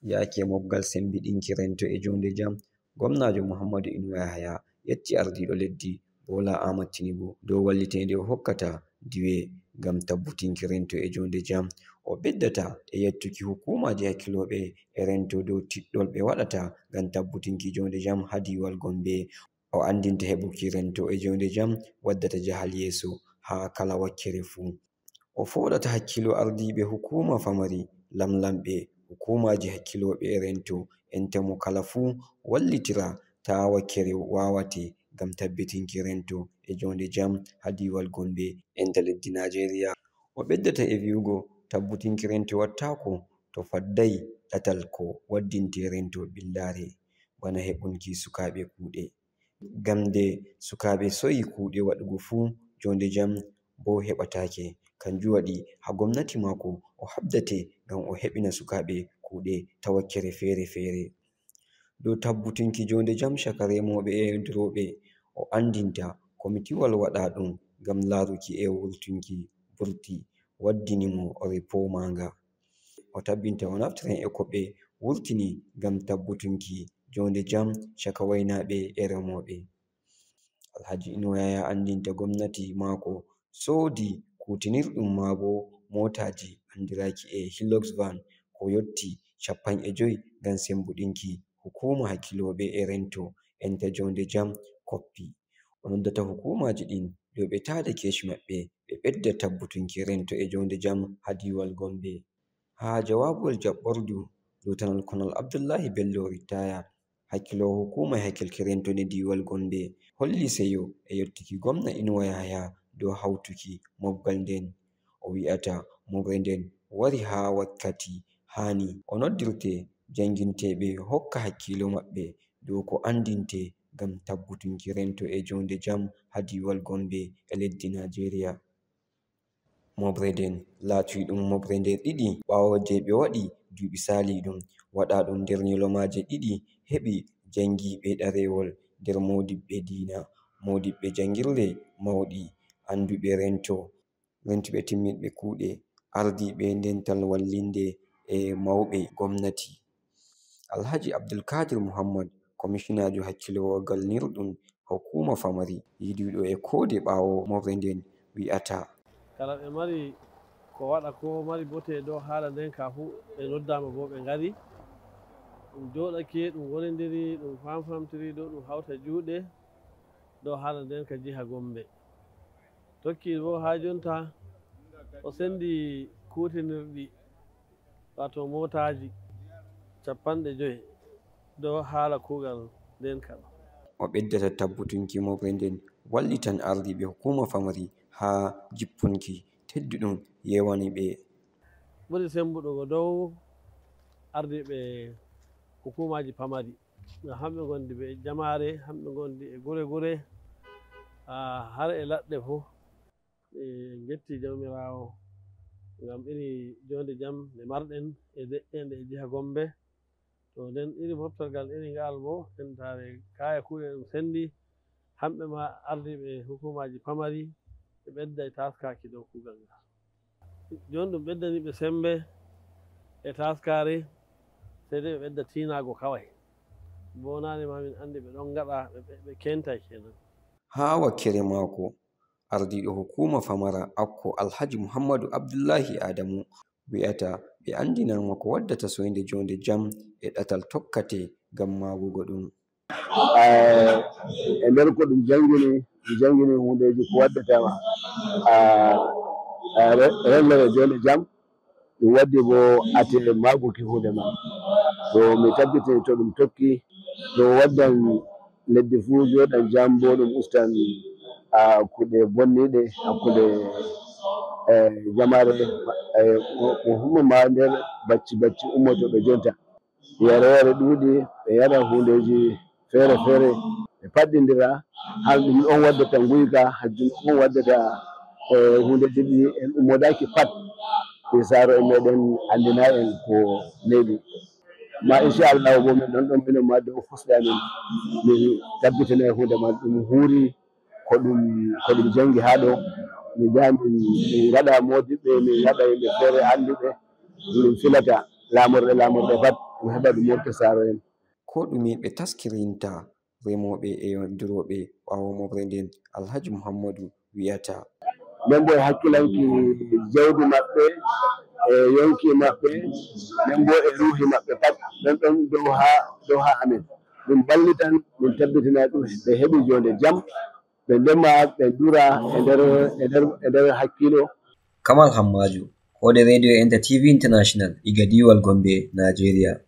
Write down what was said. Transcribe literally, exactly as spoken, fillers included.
Yaake mobgal semmbiɗinki rento e joonde jam, gomnaajo Muhammadu Inuwa Yahaya yetti ardiiɗo leddi Bola Ahmad Tinubu dow walliteende o hokkata diwe ngam tabbutinki rento e joonde jam. O ɓeddata e yettuki hukuumaaji hakkilooɓe e rento dow tiɗɗol ɓe waɗata ngam tabbutinki joonde jam haa diiwal Gombe. O anndinta heɓuki rento e joonde jam waddata jahal yeeso haa kala wakkere fuu. O fooɗata hakkilo ardiiɓe hukuuma famari, lamlamɓe, hukuumaaji hakkilooɓe e rento, enta mo kala fuu wallitira taa wakkere waawate ngam tabbitinki rento e joonde jam haa diiwal Gombe, enta leddi Naajeeriya. O ɓeddata e vi'ugo tabbutinki rento wattaako to fadday ɗatal ko waddinte rento ɓillaare, bana heɓunki sukaaɓe kuuɗe. Ngam nde sukaaɓe soyi kuuɗe waɗugo fuu, joonde jam boo heɓataake. Kanjum waɗi haa gomnati maako o haɓdate ngam o heɓina sukaaɓe kuuɗe taa wakkere feere-feere. Dow tabbutinki joonde jam caka remooɓe e durooɓe, o anndinta komitiwal waɗaaɗum ngam laaruki e wurtunki burti waddini mo repo maaga. O tabbinta o naftiran e ko ɓe wurtini ngam tabbutunki joonde jam caka waynaaɓe e remooɓe. Alhaji Inuwa Yahaya anndinta gomnati maako soodi kuutinirɗum maa boo mootaaji anndiraaki e Hilux van ko yotti cappanɗe joy ngam semmbuɗinki hukuuma hakkilooɓe e rento enta joonde jam koppi. O noddata hukuumaaji ɗin dow ɓe taada keeci maɓɓe, ɓe ɓedda tabbutunki rento e joonde jam haa diiwal Gombe. Haa jawaabuwol jaɓɓordu, Luutanal Konal Abdullahi Bello Rittaya, hakkiloowo hukuuma e hakkilki rento nder diiwal Gombe, holli seyo e yottuki gomna Inuwa Yahaya dow hawtuki mobgal nden. O wi'ata moɓre nden wari haa wakkati haani. O noddirte jannginteeɓe hokka hakkiilo maɓɓe dow ko anndinte ngam tabbutunki rento e joonde jam haa diiwal Gombe e leddi Naajeeriya. Moɓre nden laatoyi ɗum moɓre nder ɗiɗi ɓaawo jey ɓe waɗi duuɓi saaliiɗum. Waɗaaɗum nder ñalormaaje ɗiɗi heɓi janngiiɓe ɗareewol nder moodiɓɓe diina, moodiɓɓe janngirle mawɗi, annduɓe rento, rentuɓe timminɓe kuuɗe, ardiiɓe ndental wallinde e mawɓe gomnati. Alhaji Abdulkadir Muhammad, komishinaajo hakkiloowo galnirɗum hukuuma famari, yiiduɗo e koode ɓaawo moɓre nden, wi'ata. Kala ɓe mari ko waɗa ko mari bote e dow haala nden ka fuu, ɓe noddaama boo ɓe ngari. Ɗum jooɗake, ɗum wonindiri, ɗum famfamtiri dow ɗum hawta juuɗe dow haala nden ka jiha Gombe. Tokki boo haa jonta o senndi kuutinirɗi, waato mootaaji cappanɗe joy dow haala kuugal nden kala. O ɓeddata tabbutunki moɓre nden wallitan ardiiɓe hukuuma famari haa jippunki tedduɗum yewani ɓe. Ɓuri semmbuɗo ko dow ardiiɓe hukuumaaji pamari, ngam hamɓe ngondi ɓe e jamaare, hamɓe ngondi e gure gure, haa har e laɗɗe fuu. En njetti Jawmiraawo ngam iri joonde jam nde marɗen e deƴƴeende e jiha Gombe. To nden iri moftorgal iri ngaal boo, entaare kaaya kuuɗe ɗum senndi, hamɓe ma ardiiɓe hukuumaaji pamari ɓe ɓedday taaskaaki dow kuugal ngal. Jooni ɗum ɓeddani ɓe semmbe e taaskaare, sey dai ɓe ɓedda tiinaago kaway. Boo naane ma min anndi ɓe ɗon ngaɗa, ɓe, ɓe, ɓe kentay kenan. Haa wakkere maako, ardiiɗo hukuuma famara Akko Alhaji Muhammadu Abdullahi Adamu wi'ata ɓe anndinaama ko waddata soynde joonde jam e ɗatal tokkate ngam maagugo ɗum. E nder ko ɗum janngini, ɗum janngini huundeeji ko waddata renlere joonde jam, ɗum waddi boo ate maaguki huunde man. To mi tabbitini to ɗum tokki, ɗum waddan leddi fuu jooɗan jam, boo ɗum ustan kuuɗe bonniiɗe hakkunde jamaare, ko humma ma nder bacci bacci ummotooɓe jonta. Yare yare ɗuuɗi, ɓe yara huundeeji feere feere, ɓe paɗɗindira. Hal ɗum ɗon waddata nguyka, hajjum ɗon waddata huundeeji ɗi en ummodaaki pat. Isaaro e meɗen anndina en ko neeɓi. Ma inchallahu bo min ɗon ɗon mino ma dow fusɗe amin, min tabbitinay huunde man ɗum huuri ko ɗum ko ɗum janngi haa ɗo. Min njaha min min ngaɗa moodiɓɓe, min ngaɗa yimɓe feere annduɓe ɗum filata. Laamorɗe laamorɗe pat, ɗum heɓa ɗum mofta saaro en. Ko ɗume ɓe taskirinta remooɓe e durooɓe ɓaawo mofre nden? Alhaji Muhammadu wi'ata. Nden bo e hakkilanki jawdi maɓɓe, e yonki maɓɓe, nden bo e ruuhi maɓɓe pat, ɗon ɗon dow ha dow ha amen. Min ballitan, min tabbitina ɗum ɓe heɓi jonde jam, ɓe ndema, ɓe dura e nder e nder e nder hakkilo. Kamal Hammaju, hoode Radio Enter T V International, iga Diwal Gombe, Nigeria.